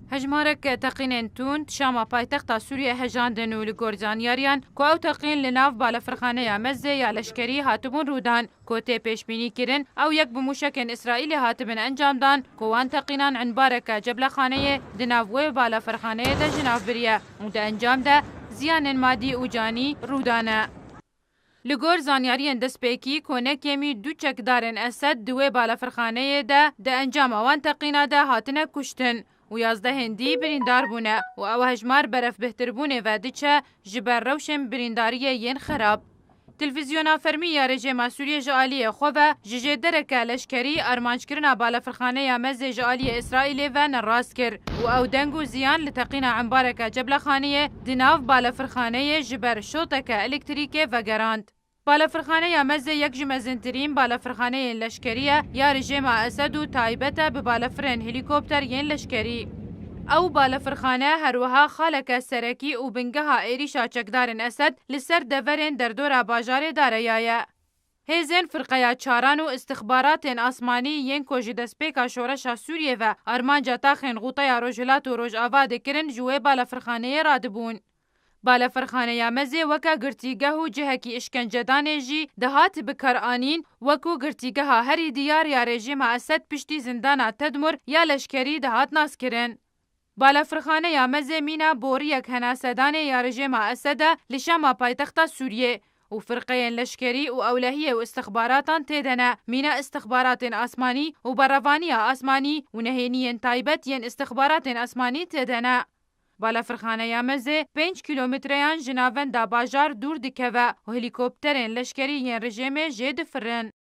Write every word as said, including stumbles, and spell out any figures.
Hejmarek teqînên tund Şama paytexta Sûriyê hejandin û li gor zanyariyan ku ew teqîn li nav balafirxaneya Mezê ya leşkerî hatibûn rûdan, ku tê pêşbînî kirin ew yek bi mûşekên Îsraîlê hatibin encamdan, ku wan teqînan embareke ceblexaneyê di nav wê balafirxaneyê de ji nav biriye û di encam de ziyanên madî û canî rûdane. Li gor zanyariyên destpêkî, ku ne kêmî du çekdarên Esed di wê balafirxaneyê de di encama wan teqîna de hatine kuştin û yazdehên dî birîndar bûne û ew hejmar berevbihtirbûnê ve diçe ji ber rewşên birîndariyê yên xerab. Televîzyona fermî ya rejîma Sûriyê ji aliyê xwe ve ji jêdereke leşkerî armanckirina balafirxaneya Mezê ji aliyê Îsraîlê ve nerast kir û ew deng û ziyan li teqîna embareke ceblexaneyê di nav balafirxaneyê ji ber şoteke elektrîkê vegerand. Balafirxaneya Mezê yek ji mezintirîn balafirxaneyên leşkerî ye ya rejîma Esed û taybet e bi balafirên helîkopter yên leşkerî. Ew balafirxane her wiha xaleke serekî û bingeha êrîşa çekdarên Esed li ser deverên derdora bajarê Dareya ye. Hêzên firqeya çaran û istixbaratên asmanî yên ku ji destpêka şoreşa Sûriyê ve armanca taxên Xûteya Rojhilat û Rojava dikirin ji wê balafirxaneyê radibûn. Balafirxaneya Mezê weke girtîgeh û cihekî îşkencedanê jî dihat bikaranîn, wekû girtîgeha herî diyar ya rejîma Esed piştî zindana Tedmur ya leşkerî dihat naskirin. Balafirxaneya Mezê mîna boriyek henasedanê ya rejîma Esed e li Şama paytexta Sûriyê û firqeyên leşkerî û ewlehiyê û istixbaratan tê de ne. Mîna istixbaratên asmanî û berevaniya asmanî û nehêniyên taybet yên istixbaratên asmanî tê de ne. Balafirxaneya Mezê pênc kîlometreyan ji navenda bajar dûr dikeve û helîkopterên leşkerî yên rejîmê jê difirin.